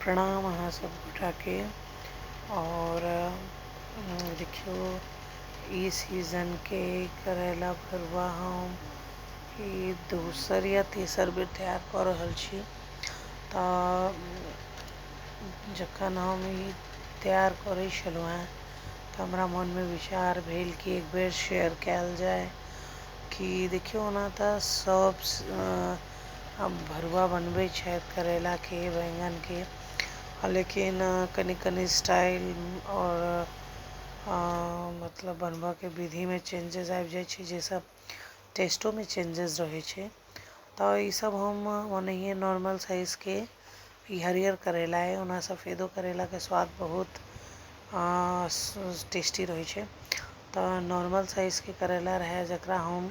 प्रणाम अहाँ सब गोटाके। आओर देखियौ, ई सीजनके करैला भरुआ हम ई दोसर या तेसर बेर तैयार कऽ रहल छी। तऽ जखन हम ई तैयार करै छलहुँ हेँ तऽ हमरा मोनमे विचार भेल कि एक बेर शेयर कयल जाय कि देखियौ, ओना तऽ सब भरुआ बनबै छथि करैलाके, बैंगनके, लेकिन कनि कनि स्टाइल आओर मतलब बनबऽके विधिमे चेंजेस आबि जाइ छै, जाहिसँ टेस्टोमे चेंजेस रहै छै। तऽ ईसब हम ओनाहिए नॉर्मल साइजके ई हरियर करैला अइ, ओना सफेदो करैलाके स्वाद बहुत टेस्टी रहै छै। तऽ नॉर्मल साइजके करैला रहै, जकरा हम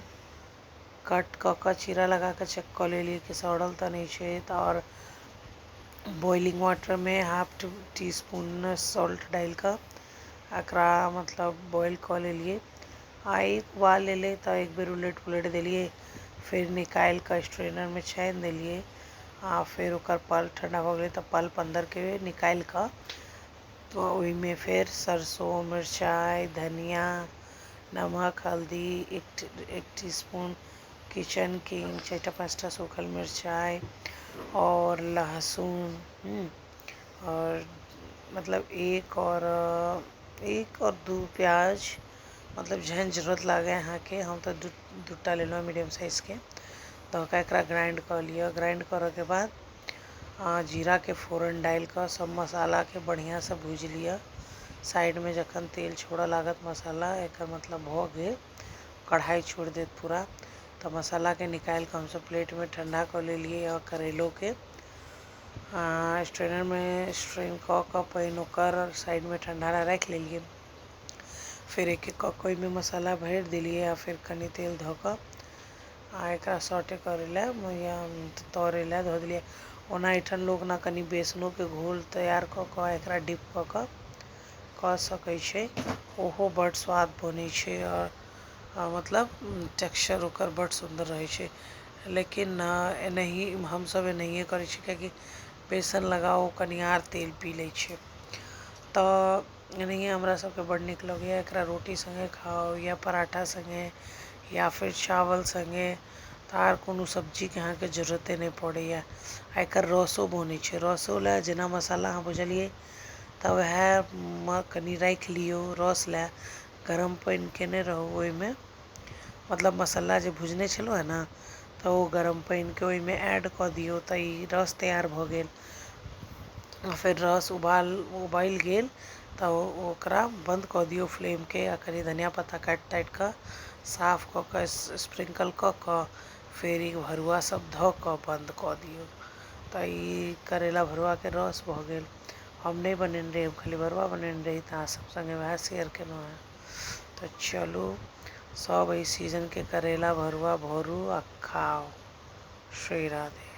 कट कऽ कऽ चीरा लगा कऽ चेक कऽ लेलियै कि सड़ल तऽ नहि छै। तऽ आओर बॉइलिंग वाटरमे हाफ टी स्पून सॉल्ट डालि कऽ एकरा मतलब बॉइल कऽ लेलियै आ एक उबाल एलै तऽ एक बेर उलटि पुलटि देलियै। फेर निकालि कऽ स्ट्रेनरमे छानि देलियै आ फेर ओकर पल्प ठण्डा भऽ गेलै तऽ पल्प अन्दरके निकालि कऽ तऽ ओहिमे फेर सरसो, मिरचाइ, धनिया, नमक, हल्दी, एक टी स्पून किचन किंग, चारिटा पाँचटा सूखल मिरचाइ आओर लहसुन, आओर मतलब एक आओर दू प्याज, मतलब जेहन जरूरत लागै अहाँके। हम तऽ दूटा लेलहुँ मीडियम साइजके। दऽ कऽ एकरा ग्राइंड कऽ लिअ। ग्राइंड करऽके बाद जीराके फोरन डालि कऽ सब मसालाके बढ़िआँसँ भूजि लिअ साइडमे। जखन तेल छोड़ऽ लागत मसाला, एकर मतलब भऽ गेल। कढ़ाइ छोड़ि देत पूरा। तऽ मसालाके निकालि कऽ हमसब प्लेटमे ठण्डा कऽ लेलियै आओर करैलोके स्ट्रेनरमे स्ट्रेन कऽ कऽ पानि ओकर साइडमे ठण्डा लए राखि लेलियै। फेर एक एक कऽ कऽ ओहिमे मसाला भरि देलियै आ फेर कनि तेल धऽ कऽ आ एकरा सॉटे करै लए या तरै लए धऽ देलियै। ओना एहिठाम लोक ने कनि बेसनोके घोल तैयार कऽ कऽ एकरा डिप कऽ कऽ कऽ सकै छै, ओहो बड्ड स्वाद बनै छै आओर मतलब टेक्सचर ओकर बड्ड सुन्दर रहै छै। लेकिन एनाही हमसब एनाहिए करै छी, कियाकि बेसन लगाउ कनि आर तेल पी लै छै। तऽ एनाहिए हमरा सबके बड्ड नीक लगैए। एकरा रोटी सङ्गे खाउ या पराठा सङ्गे या फिर चावल सङ्गे, तऽ आर कोनो सब्जीके अहाँके जरूरते नहि पड़ैए। आ एकर रसो बनै छै। रसो लए जेना मसाला अहाँ भुजलियै तऽ उएहमे कनि राखि लियौ रस लए। गरम पानि केने रहू ओहिमे, मतलब मसाला जे भुजने छलहुँ हेँ ने, तऽ ओ गरम पानिके ओहिमे ऐड कऽ दियौ तऽ ई रस तैयार भऽ गेल। आ फेर रस उबालि गेल तऽ ओकरा बन्द कऽ दियौ फ्लेमके आ कनि धनिया पत्ता काटि ताटि कऽ साफ कऽ कऽ स्प्रिंकल कऽ कऽ फेर ई भरुआ सब धऽ कऽ बन्द कऽ दियौ। तऽ ई करैला भरुआके रस भऽ गेल। हम नहि बनेने रही, हम खाली भरुआ बनेने रही, तऽ अहाँ सब सङ्गे वएह शेयर केलहुँ हेँ। तऽ चलू, सब एहि सीजनके करैला भरुआ भरू आ खाउ। श्री राधे।